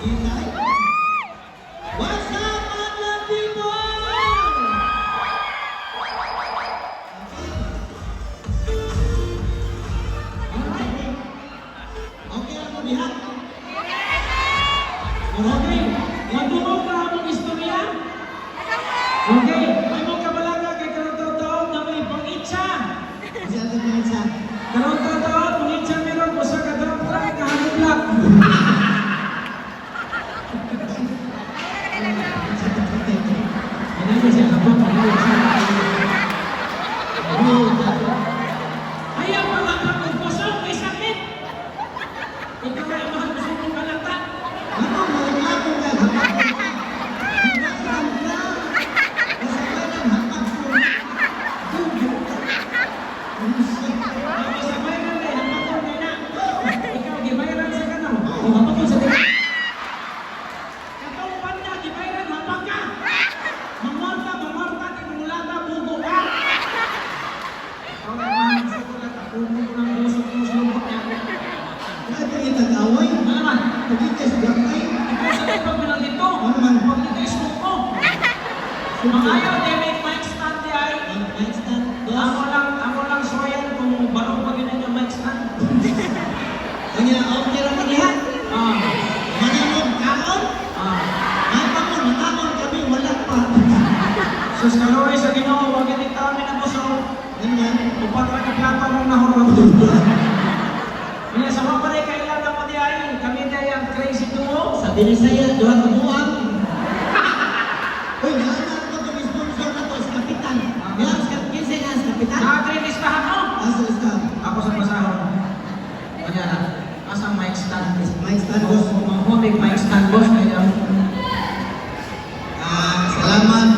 Hintay. What's up, Madlang people? Okay. Okay lang mo diha. Okay, madungog ka among istorya? Okay, may mong kabalaga kay karong taon na may pang-itsa. Kasi ato mga isa. Karong taon, pang-itsa meron usa ka dump truck nga halublak. Ano yun siya kapot? Ano yun siya? Ayaw mga kapag-kusog, may sakit. Ikaw ay mahal gusto mong kalata. Ano, mareklamo ka. Hapag ko. Hibasan ka. Nasabay ng hapag ko. Dugo ka. Sabay na na, hapakon na na. Ikaw, gibayaran sa kanang. O, hapakon sa tingin. Katong na, gibayaran, hapak ka. Mamorta, mamorta, tinulata, bugo ka. Ikaw ay mahal gusto ko lang, puno ko ng busog mo sa lubot niya. Grabe yung tag-away. Ano naman? Pagkita sa gangay. Ikaw sa tingin pag dito. Ano naman? Pagkita smoke mo. Mga ayaw, di may mic stand di ay. Ang mic stand, boss. Amo lang soyan kung barong pa ganyan yung mic stand. Kanya, okay lang mo diha. Ah, Manamog kaon. ah. May pamon, manamon kami, wala pa. Sus kaloy sa Ginoo, wag gani taon mi nabusog. Ano man? Upat ra ka plato mong nahurot. Kanya sa mga pare kailan na mo di ay, kami di ay ang crazy duo. Sa Binisaya, duha ka buwang. Uy, naanar ko itong sponsor na to, si Kapitan. Yan, si Kapitan, nga, si Kapitan. Nakatry listahan mo. Asa listahan? Ako sa basahon. Kanya na, asang mic stand? Mic stand, boss. Mamumig mic stand, boss. Kaya, Ah, salamat.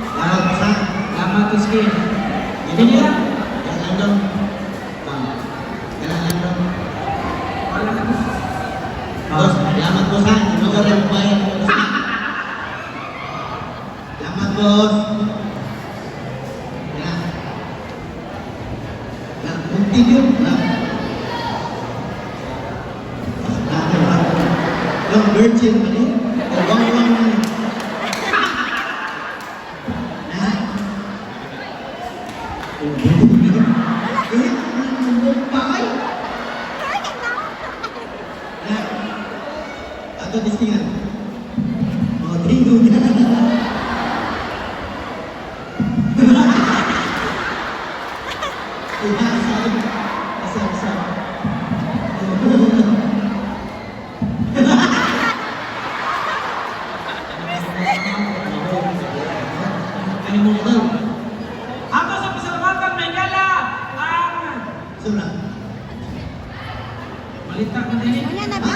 Salamat sa. Salamat, Iski. Hindi lang. Yan lang daw. Ah, yan lang daw. Wala ka. Boss, salamat boss ha. Ginoo rin ang bayan mo, boss. Salamat boss. Na. Na, munti yun. Na. Na, na. Yung virgin pa ni. O gawang man ni. Na. Eh, ang pa ay. Na. Ato tistingan. Oh, tingog na. Asa, asa, asa. Ano mo daw? Ato sa pasalamatan, Mangala, ang Sura. Balita ka din. Wala na.